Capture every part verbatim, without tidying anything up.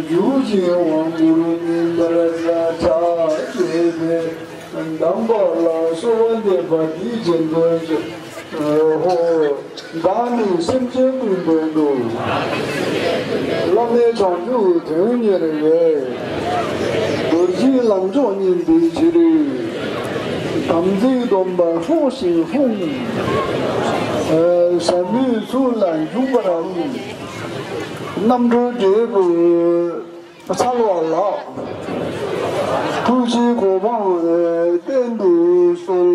རྒྱུ་ཅན་དབང་བསྐུར་སྨིན་པར་བྱ། ཞེས་པས་གདམས་པ་ལ་གསོལ་བ་འདེབས་པ་འདིའི་རྗེས་ཟློས་སུ། ཧོ། བདག་ནི་སེམས་ཅན་ཀུན་དོན་དུ། བླ་མེད་བྱང་ཆུབ་དོན་གཉེར་བའི། རྡོ་རྗེའི་ལམ་མཆོག་བསྙེན་པའི་ཕྱིར། དམ་ཚིག་སྡོམ་པ་སྲོག་བཞིན་སྲུང་། ཟབ་མོའི་ཚུལ་ལ་འཇུག་པར་ཤོག། རྣམ་གྲོལ་འབྲས་བུ་ཚལ་བ་ལགས། ཐུགས་རྗེའི་གོ་འཕང་བརྟན་དུ་གསོལ།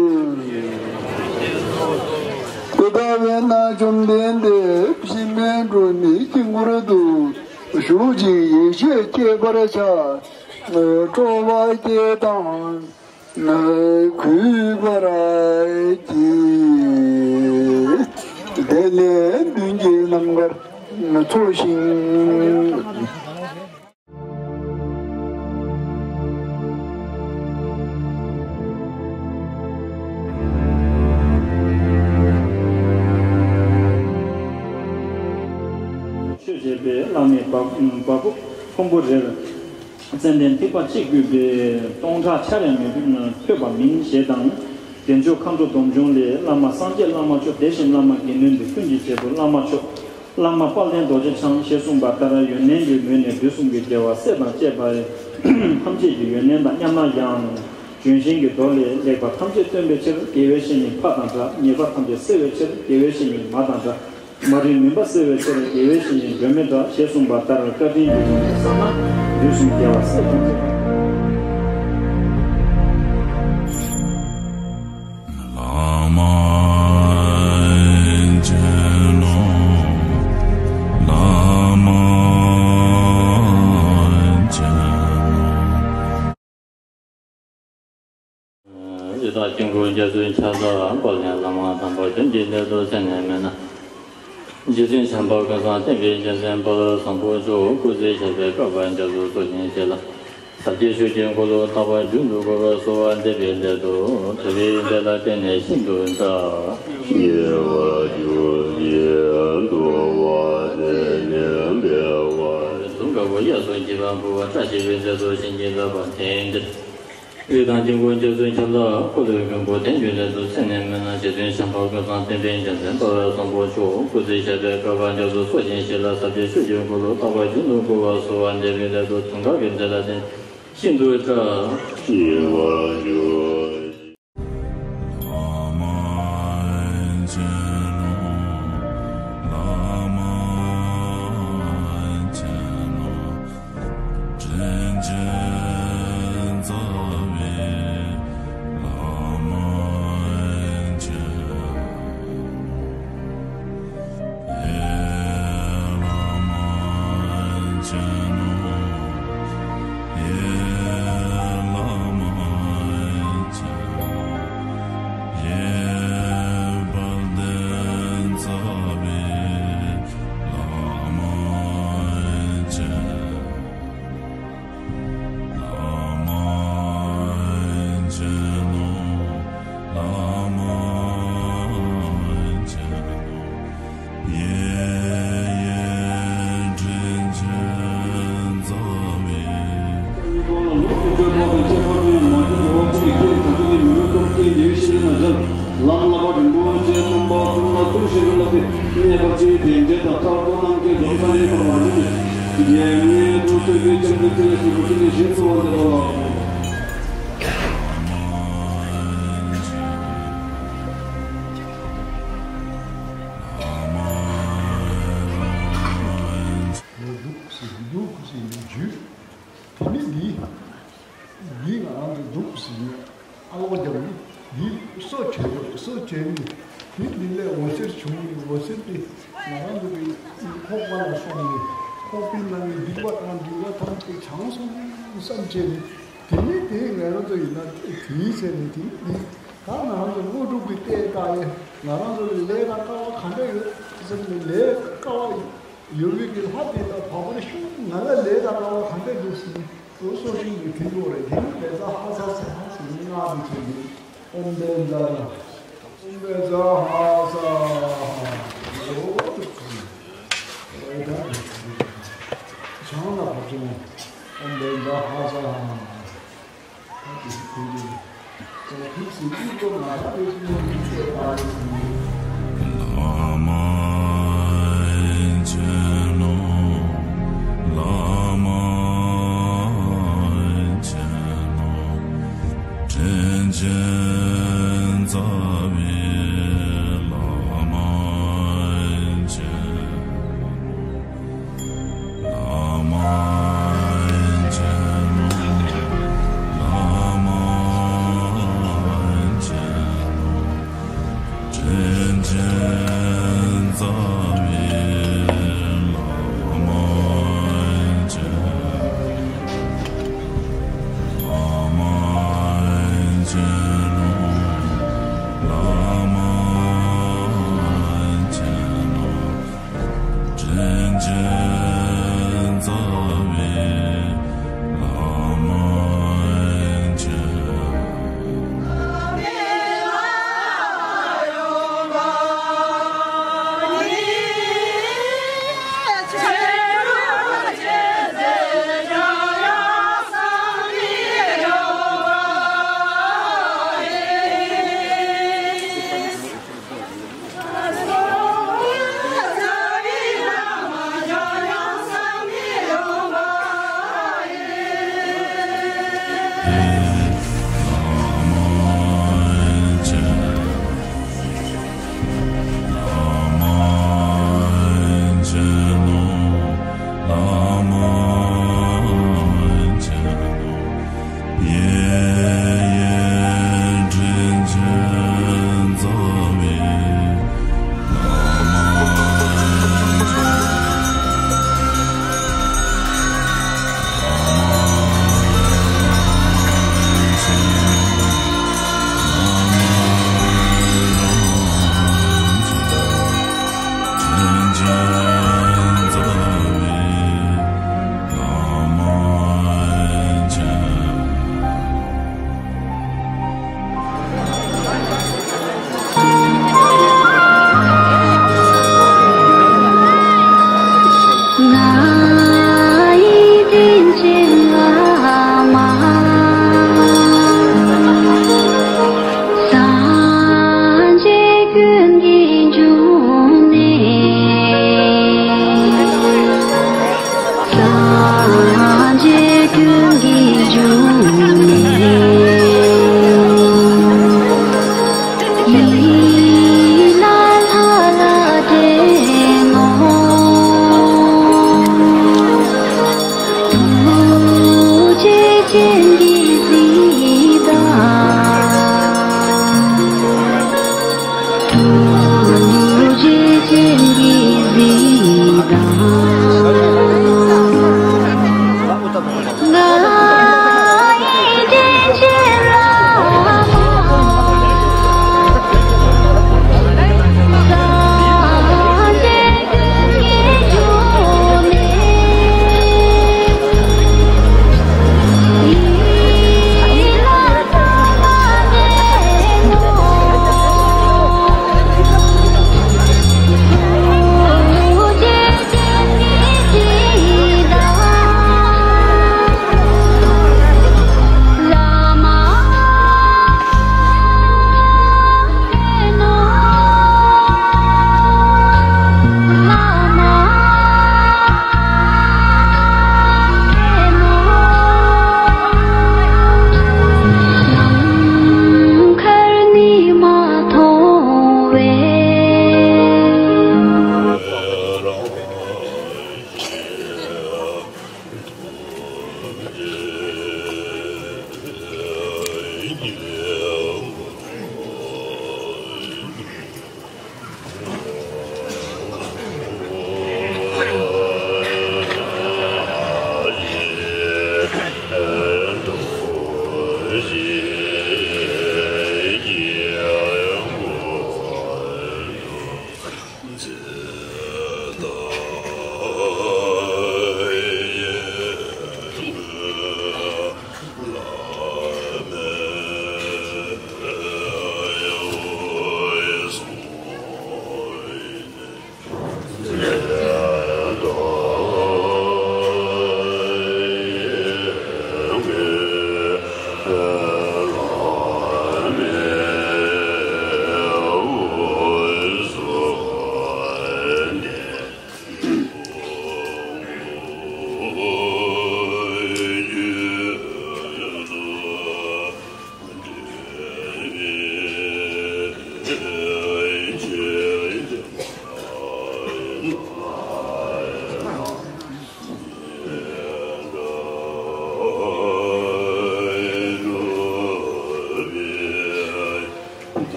དེ་ལྟ་བས་ན་བཅོམ་ལྡན་འདས་གཤིན་པོའི་སྒྲུབ་མའི་དཀྱིལ་འཁོར་དུ་བཞུགས་ཤིང་ཡེ་ཤེས་སྐྱེད་པར་བྱ། སྤྲོ་བ་སྐྱེད་དང་གུས་པར་བགྱི། དེ་ནས་མདུན་གྱི་རྣམ་དཀར་འཚོ་ཞིང་། ཆོས་བྱེད་པའི་བླ་མའི་བ་བ་སྤུ་ཕུང་པོ་རེར། ཙན་དན་ཐིགས་པ་གཅིག་བརྐོས་པའི་སྟོང་ཕྲག་ཆར་ཡང་མི་ཐོས་པ་མིན་ཞེས་དང་། བདེ་མཆོག་མཁའ་འགྲོ་སྡོམ་འབྱུང་ལས། བླ་མ་སངས་རྒྱས་བླ་མ་མཆོག་དེ་བཞིན་བླ་མ་དགེ་འདུན་འདུས། ཀུན་གྱི་བྱེད་པོ་བླ་མ་མཆོག། བླ་མ་དཔལ་ལྡན་རྡོ་རྗེ་འཆང་ཞེས་གསུངས་པ་ལྟར་ཡོན་ཏན་གྱི་ངོས་ནས་དུས་གསུམ་གྱི་རྒྱལ་བ་སྲས་དང་བཅས་པ་ཐམས་ཅད་ཀྱི་ཡོན་ཏན་དང་མཉམ་ན་ཡང་། ལྗོན་ཤིང་གི་མདོ་ལས། ལེགས་པ་ཐམས་ཅད་སྟོན་པའི་ཕྱིར། དགེ་བའི་བཤེས་གཉེན་ཕ་དང་འདྲ། ཉེས་པ་ཐམས་ཅད་སེལ་བའི་ཕྱིར། དགེ་བའི་བཤེས་གཉེན་མ་དང་འདྲ། མ་རིག་མུན་པ་སེལ་བའི་ཕྱིར། དགེ་བའི་བཤེས་གཉེན་སྒྲོན་མེ་འདྲ། ཞེས་གསུངས་པ་ལྟར་བཀའ་དྲིན་གྱི་ཡོན་ཏན་བསགས་ན་དུས་གསུམ་རྒྱལ་བ་སྲས་དང་བཅས་པ། བླ་མ་མཁྱེན་ནོ། བླ་མ་མཁྱེན་ནོ། ཡི་དྭགས་དཀྱིལ་འཁོར་རྒྱ་མཚོའི་ཁྱབ་བདག་དཔལ་ལྡན་བླ་མ་དམ་པ་དོན་གྱི་གནད་དུ་ཚད་ནས་མེད་ན། རྗེ་བཙུན་བྱམས་པ་ཀུན་བཟང་བསྟན་པའི་རྒྱལ་མཚན་དཔལ་བཟང་པོ་མཆོག་སྐུ་ཚེ་ཞབས་པད་བསྐལ་པ་རྒྱ་མཚོ་སོགས་ཀྱི་ཞལ་ལ། ཟབ་རྒྱས་ཆོས་ཀྱི་འཁོར་ལོ་རྟག་པར་རྒྱུན་དུ་བསྐོར་བར་གསོལ་བ་འདེབས་པའི་སླད་དུ། དེ་བས་འདི་ལ་བརྟེན་ནས་ཤིན་ཏུ་སྐྲག། ཞི་བར་གྱུར་ཅིག། འདུལ་བ་འདི་ནི་འབེལ་བ། གཟུགས་དཀར་པོ་གཡས་སུ་འཁྱིལ་བ་འབུལ་བ་བཀྲ་ཤིས་པའི་རྫས་སུ་བྱིན་གྱིས་བརླབས་པ་དེ་འདིར། ཡི་དྭགས་དཀྱིལ་འཁོར་རྒྱ་མཚོའི་ཁྱབ་བདག་འཁོར་ལོའི་མགོན་པོ་དོན་གྱི་གནད་དུ་ཚད་ནས་མེད་ན་རྗེ་བཙུན་བྱམས་པ་ཀུན་བཟང་བསྟན་པའི་རྒྱལ་མཚན་དཔལ་བཟང་པོ་མཆོག་སྐུ་ཚེ་ཞབས་པད་བསྐལ་པ་རྒྱ་མཚོ་སོགས་ཀྱི་ཞལ་ལ་ཟབ་རྒྱས་ཆོས་ཀྱི་འཁོར་ལོ་རྟག་པར་རྒྱུན་དུ་བསྐོར་བར་གསོལ་བ་འདེབས་པའི་སླད་དུ་དུང་དཀར་གྱི་རྫས་ལ་བརྟེན་ཤིན་ཏུ་སྐྲག། ཞི་བར་གྱུར་ཅིག། བླ་མ་མཁྱེན་ནོ། བླ་མ་མཁྱེན་ནོ། དྲིན་ཅན་རྩ་བའི་བླ་མ་མཁྱེན་ནོ། ཡེ་བླ་མ་མཁྱེན་ནོ། ཡེ་བླ་མ་མཁྱེན་ནོ། ཡེ་དཔལ་ལྡན་རྩ་བའི་བླ་མ་མཁྱེན་ནོ། བླ་མ་མཁྱེན་ནོ། བླ་མ་མཁྱེན་ནོ། ཡེ་ཡེ་དྲིན་ཅན་རྩ་བའི། ལམ་བསླབ་པ་རིན་པོ་ཆེ་སྟོན་པ་ཀུན་ལ་ཐུགས་ཞེན་ལ་སྟེ། གནས་པ་ཅིའི་དེ་འདྲའི་དང་ཐར་ཐོབ་རྣམས་ཀྱི་རྫོགས་པ་ལས་མ་མ་ནི། རྒྱལ་ངེས་དུ་སྟོན་པའི་ཅང་ཏེ་ཚེ་ལ་སོགས་པ་ཅི་ནས་ཞེས་གསོལ་བ་འདེབས་པ་ལགས། འདུག་སེ་འདུག་སེ་འཇུས། དེ་ནི་འདི། འདི་ང་རང་ཚོ་འདུག་སེ་ཡོད། ཨ་ལོག་རྒྱབ་ནི་འདི་གསོ་བྱེད་དགོས། གསོ་བྱེད་ནི་འདི་འདི་ལས་འོད་ཟེར་བྱུང་ནི་འོད་ཟེར་དེ་ང་རང་ཚོ་གི་ཁོག་པ་ལ་སོང་ནས་ཁོག་པའི་ནང་གི་སྡིག་པ་དང་སྒྲིབ་པ་ཐམས་ཅད་བྱང་སོང་བསམ་བྱས་ནས། དེ་ནི་དེ་ང་རང་ཚོ་ཡིན་ན་དེའི་ཚེ་ནས་དེ་ནི་འདི་ད་ང་རང་ཚོ་དངོས་གྲུབ་ཀྱི་ལྟས་བལྟ་ཡས་ང་རང་ཚོ་ལས་དང་དཀའ་བ་ག་འདྲ་ཡོད་བསམ་ནས་ལས་དཀའ་བ་ཡོད་པའི་གི་ལྷ་དེ་དག་བག་པར་ཤུགས་ང་ལ་ལས་དང་དཀའ་བ་ག་འདྲ་འདུག་ཟེར་ནས་སོ་སོ་ཤིང་གི་དེ་ཡོད་རེད། དེ་ནི་ལས་ས་ཧ་ས་ས་ཧ་ཟེར་ནས་སྔགས་དེ་ཚོ་ཡིན། ཨོཾ་བཛྲ་ཨོཾ་བཛྲ་ཧ་ས་ཧ་ལོ། བྱང་ལ་བབ་ཅིང་། བླ་མ་མཁྱེན་ནོ། བླ་མ་མཁྱེན་ནོ། དྲིན་ཅན་རྩ་བའི་བླ་མ་མཁྱེན་ནོ། བླ་མ་མཁྱེན་ནོ། བླ་མ་མཁྱེན་ནོ། དྲིན་ཅན་རྩ་བའི་བླ་མ་མཁྱེན་ནོ། བླ་མ་མཁྱེན་ནོ། བླ་མ་མཁྱེན་ནོ། དྲིན་ཅན་རྩ་བའི་བླ་མ་མཁྱེན་ནོ། སངས་རྒྱས་ཀུན་གྱི་འབྱུང་གནས། སངས་རྒྱས་ཀུན་གྱི་འབྱུང་གནས། ཡིད་ལ་ལྷ་ལ་བྲན་ནོ། ཐུགས་རྗེ་ཅན་གྱི་གཟི་མདངས། ཐུགས་རྗེ་ཅན་གྱི་གཟི་མདངས། ང་ཡི་དྲིན་ཅན་བླ་མ། སངས་རྒྱས་ཀུན་གྱི་འབྱུང་གནས། ཡིད་ལ་ལྷ་ལ་བྲན་ནོ།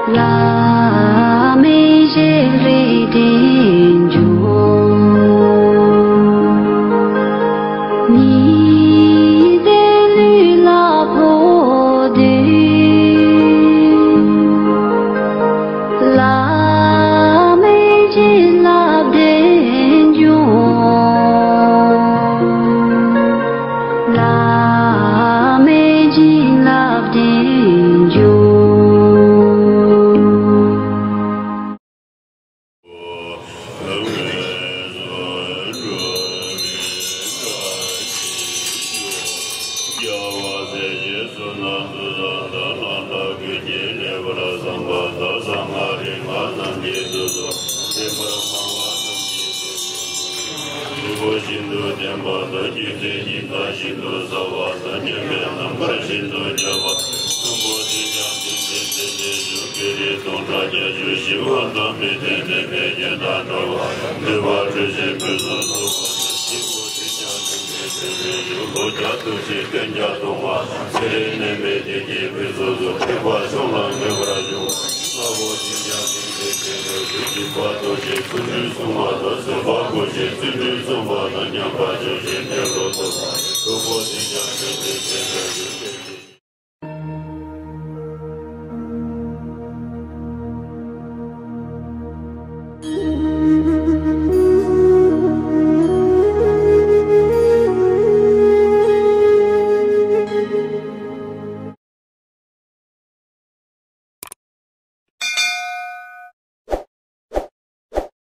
བླ་མེད་ཞི་བའི་རྟེན་འབྱུང་། ཉི་ཟེར་ལུས་ལ་འཕོ་འདོད། བླ་མེད་བྱིན་རླབས་རྟེན་འབྱུང་། བླ་མེད་བྱིན་རླབས་རྟེན་འབྱུང་། ཤིན་ཏུ་བརྟན་པ་དང་། རྒྱུད་སྡེ་གཉིས་དང་ཤིན་ཏུ་ཟབ་པ་དང་། མཉམ་པའི་རྣམ་པར་ཤིན་ཏུ་རྒྱས་པ། གསུམ་པོ་དེ་ཀྱང་ཐུགས་རྗེ་ཆེན་པོའི་གཞུང་། བགེགས་རིགས་སྟོང་ཕྲག་བརྒྱད་ཅུ་ཞི་བ་དང་། མི་མཐུན་ནད་པའི་རྐྱེན་དང་བྲལ་བ། འདུལ་བ་སྒྲོལ་ཞིང་སྐུ་གསུང་ཐུགས་སུ་ཆུད། བཞི་པོ་དེ་ཀྱང་ཐུགས་རྗེ་ཆེན་པོའི་གཞུང་། ཕོ་རྒྱས་ཐུགས་རྗེ་སྟོན་ཀྱང་སྟོང་པ། ཚེ་རིང་ནད་མེད་བདེ་སྐྱིད་སྐུ་གསུང་ཐུགས། སྡིག་པ་སྲུང་ལ་མོས་པར་བྱུང་། ལྔ་པོ་དེ་ཀྱང་ཐུགས་རྗེ་ཆེན་པོའི་གཞུང་། སྦྱིན་པ་སྟོབས་ཆེན་སུམ་ཅུ་སོ་བརྒྱད་དང་། བཟོད་པ་སྒོ་ཆེན་བརྩོན་འགྲུས་གསུམ་པ་དང་། མཉམ་པར་སྤྱོད་ཅིང་ཐེག་པ་རྟོགས་པ། དྲུག་པོ་དེ་ཀྱང་ཐུགས་རྗེ་ཆེན་པོའི་གཞུང་།